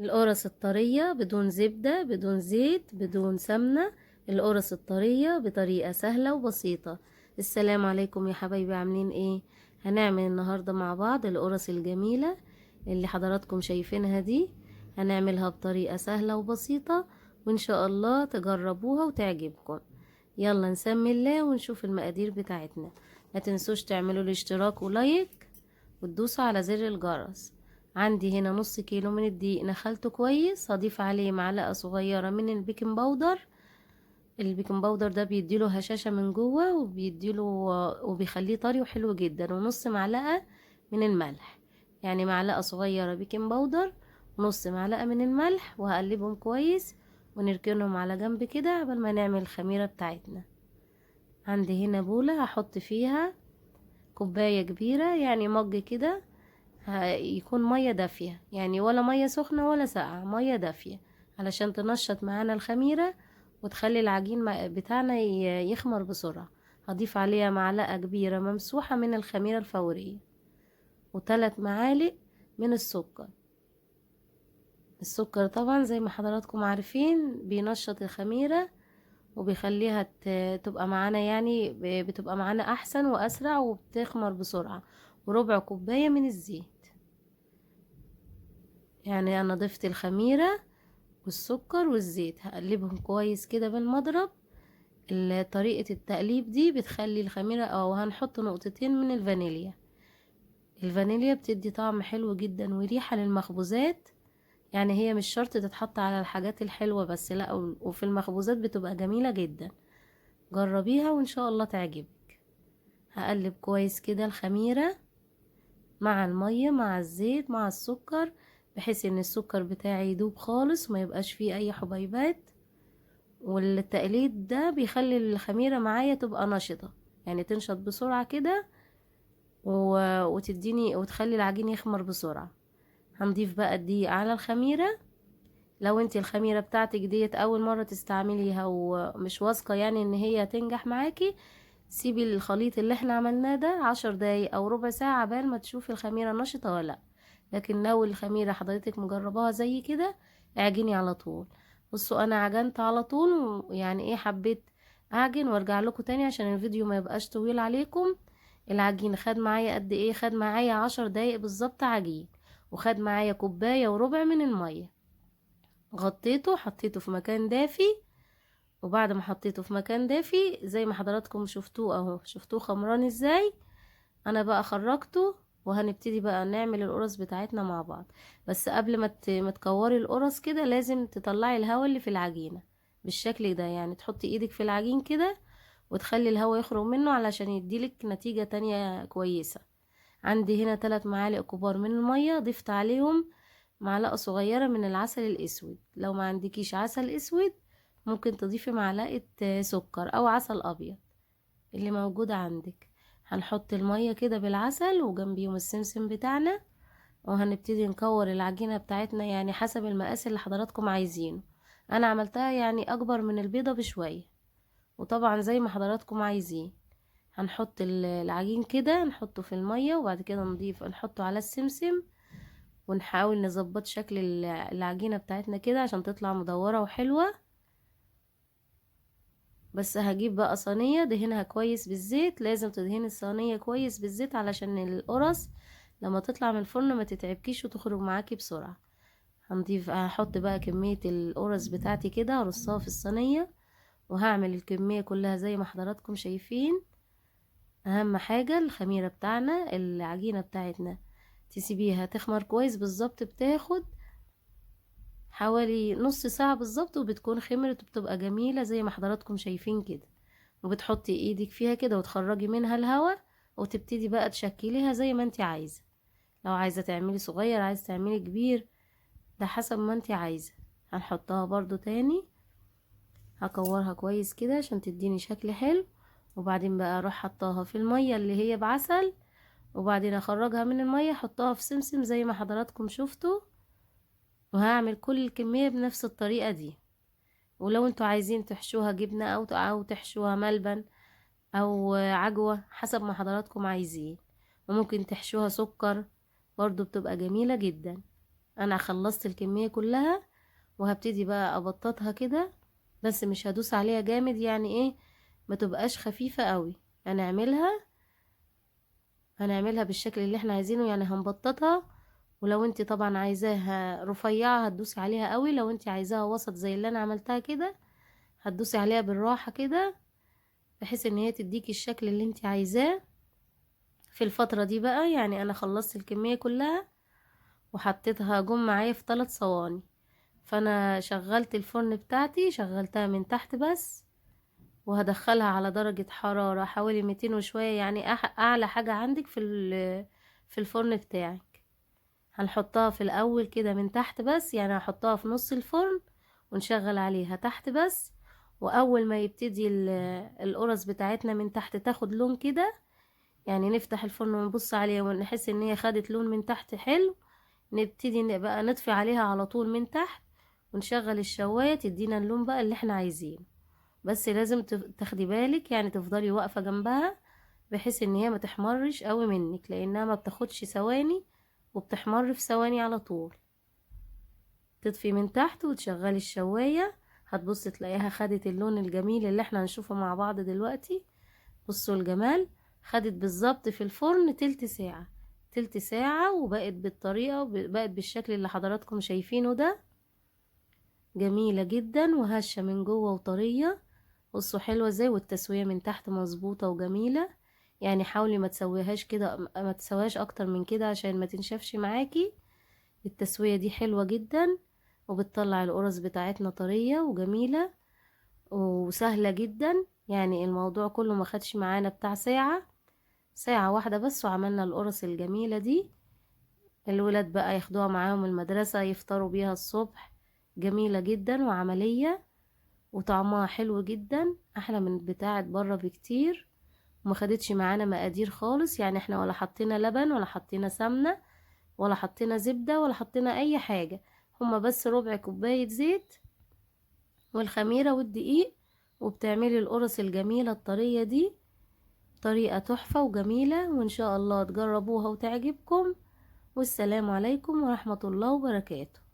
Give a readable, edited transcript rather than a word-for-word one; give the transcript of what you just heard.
القرص الطرية بدون زبدة، بدون زيت، بدون سمنة. القرص الطرية بطريقة سهلة وبسيطة. السلام عليكم يا حبايبي، عاملين ايه؟ هنعمل النهاردة مع بعض القرص الجميلة اللي حضراتكم شايفينها دي. هنعملها بطريقة سهلة وبسيطة، وان شاء الله تجربوها وتعجبكم. يلا نسمي الله ونشوف المقادير بتاعتنا. ما تنسوش تعملوا الاشتراك ولايك وتدوسوا على زر الجرس. عندي هنا نص كيلو من الدقيق نخلته كويس، هضيف عليه معلقة صغيرة من البيكنج باودر. البيكنج باودر ده بيديله هشاشة من جوه وبيخليه طري وحلو جدا. ونص معلقة من الملح، يعني معلقة صغيرة بيكنج باودر ونص معلقة من الملح، وهقلبهم كويس ونركنهم على جنب كده قبل ما نعمل الخميرة بتاعتنا. عندي هنا بولة هحط فيها كوباية كبيرة، يعني مج كده، يكون مية دافية، يعني ولا مية سخنة ولا ساقعة، مية دافية علشان تنشط معانا الخميرة وتخلي العجين بتاعنا يخمر بسرعة. هضيف عليها معلقة كبيرة ممسوحة من الخميرة الفورية وثلاث معالق من السكر. السكر طبعا زي ما حضراتكم عارفين بينشط الخميرة وبيخليها تبقى معانا، يعني بتبقى معانا احسن واسرع وبتخمر بسرعة. وربع كوباية من الزيت. يعني انا ضفت الخميرة والسكر والزيت، هقلبهم كويس كده بالمضرب. طريقة التقليب دي بتخلي الخميرة، او هنحط نقطتين من الفانيليا. الفانيليا بتدي طعم حلو جدا وريحة للمخبوزات، يعني هي مش شرط تتحط على الحاجات الحلوة بس، لا، وفي المخبوزات بتبقى جميلة جدا. جربيها وان شاء الله تعجبك. هقلب كويس كده الخميرة مع المية مع الزيت مع السكر، بحيث ان السكر بتاعي يدوب خالص وما يبقاش فيه اي حبيبات. والتقليد ده بيخلي الخميرة معايا تبقى نشطة، يعني تنشط بسرعة كده وتخلي العجين يخمر بسرعة. هنضيف بقى الدقيق على الخميرة. لو انت الخميرة بتاعتك ديت اول مرة تستعمليها ومش واثقة يعني ان هي تنجح معاكي، سيبي الخليط اللي احنا عملناه ده 10 دقايق او ربع ساعة عبال ما تشوفي الخميرة نشطة ولا لا. لكن لو الخميرة حضرتك مجرباها زي كده اعجني على طول. بصوا انا عجنت على طول، يعني ايه، حبيت اعجن وارجع لكم تاني عشان الفيديو ما يبقاش طويل عليكم. العجين خد معايا قد ايه؟ خد معايا 10 دقايق بالظبط عجين، وخد معايا كوباية وربع من المية. غطيته، حطيته في مكان دافي، وبعد ما حطيته في مكان دافي زي ما حضراتكم شفتوه اهو، شفتوه خمران ازاي. انا بقى خرجته وهنبتدي بقى نعمل القرص بتاعتنا مع بعض. بس قبل ما تكوري القرص كده لازم تطلعي الهواء اللي في العجينة بالشكل ده، يعني تحطي ايدك في العجين كده وتخلي الهواء يخرج منه علشان يديلك نتيجة تانية كويسة. عندي هنا 3 معالق كبار من المية، ضفت عليهم معلقة صغيرة من العسل الاسود. لو ما عندكيش عسل اسود ممكن تضيفي معلقة سكر او عسل ابيض اللي موجود عندك. هنحط المية كده بالعسل وجنبيهم السمسم بتاعنا، وهنبتدي نكور العجينة بتاعتنا يعني حسب المقاس اللي حضراتكم عايزينه. انا عملتها يعني اكبر من البيضة بشوية، وطبعا زي ما حضراتكم عايزين. هنحط العجين كده، نحطه في المية، وبعد كده نحطه على السمسم، ونحاول نظبط شكل العجينة بتاعتنا كده عشان تطلع مدورة وحلوة. بس هجيب بقى صينية دهنها كويس بالزيت، لازم تدهني الصينية كويس بالزيت علشان القرص لما تطلع من الفرن ما تتعبكيش وتخرج معاكي بسرعة. هحط بقى كمية القرص بتاعتي كده، هرصها في الصينية، وهعمل الكمية كلها زي ما حضراتكم شايفين. اهم حاجة الخميرة بتاعنا، العجينة بتاعتنا تسيبيها تخمر كويس بالظبط، بتاخد حوالي نص ساعة بالظبط وبتكون خمرت وبتبقى جميلة زي ما حضراتكم شايفين كده. وبتحطي ايدك فيها كده وتخرجي منها الهواء، وتبتدي بقى تشكليها زي ما انت عايزة. لو عايزة تعملي صغير، عايزة تعملي كبير، ده حسب ما انت عايزة. هنحطها برضو تاني، هكورها كويس كده عشان تديني شكل حلو. وبعدين بقى اروح حطاها في المية اللي هي بعسل، وبعدين اخرجها من المية احطها في سمسم زي ما حضراتكم شفتوا. وهعمل كل الكمية بنفس الطريقة دي. ولو انتوا عايزين تحشوها جبنة او تحشوها ملبن او عجوة حسب ما حضراتكم عايزين، وممكن تحشوها سكر برضو بتبقى جميلة جدا. انا خلصت الكمية كلها، وهبتدي بقى ابططها كده، بس مش هدوس عليها جامد، يعني ايه ما تبقاش خفيفة قوي. هنعملها بالشكل اللي احنا عايزينه، يعني هنبططها. ولو انت طبعا عايزاها رفيعة هتدوسي عليها قوي، لو انت عايزاها وسط زي اللي انا عملتها كده هتدوسي عليها بالراحة كده، بحيث ان هي تديكي الشكل اللي انت عايزاه. في الفترة دي بقى يعني انا خلصت الكمية كلها وحطيتها جم معايا في 3 صواني. فانا شغلت الفرن بتاعتي، شغلتها من تحت بس، وهدخلها على درجة حرارة حوالي 200 وشوية، يعني اعلى حاجة عندك في الفرن بتاعك. هنحطها في الاول كده من تحت بس، يعني هحطها في نص الفرن ونشغل عليها تحت بس. واول ما يبتدي القرص بتاعتنا من تحت تاخد لون كده، يعني نفتح الفرن ونبص عليها ونحس ان هي خدت لون من تحت حلو، نبتدي بقى نطفي عليها على طول من تحت ونشغل الشواية تدينا اللون بقى اللي احنا عايزينه. بس لازم تاخدي بالك، يعني تفضلي واقفة جنبها بحيث ان هي ما تحمرش قوي منك، لانها ما بتاخدش ثواني وبتحمر في ثواني على طول. تطفي من تحت وتشغلي الشواية، هتبص تلاقيها خدت اللون الجميل اللي احنا هنشوفه مع بعض دلوقتي. بصوا الجمال، خدت بالظبط في الفرن تلت ساعة، تلت ساعة وبقت بالطريقة وبقت بالشكل اللي حضراتكم شايفينه ده. جميلة جدا وهشة من جوه وطرية. بصوا حلوة ازاي، والتسوية من تحت مظبوطة وجميلة. يعني حاولي ما تسويهاش كده، ما تسويهاش اكتر من كده عشان ما تنشفش معاكي. التسوية دي حلوة جدا وبتطلع القرص بتاعتنا طرية وجميلة وسهلة جدا. يعني الموضوع كله ما خدش معانا بتاع ساعة، ساعة واحدة بس وعملنا القرص الجميلة دي. الولاد بقى ياخدوها معاهم المدرسة يفطروا بيها الصبح. جميلة جدا وعملية وطعمها حلو جدا، احلى من بتاعة بره بكتير. وما خدتش معانا مقادير خالص، يعني احنا ولا حطينا لبن ولا حطينا سمنة ولا حطينا زبدة ولا حطينا اي حاجة، هما بس ربع كوباية زيت والخميرة والدقيق، وبتعملي القرص الجميلة الطرية دي. طريقة تحفة وجميلة، وإن شاء الله تجربوها وتعجبكم. والسلام عليكم ورحمة الله وبركاته.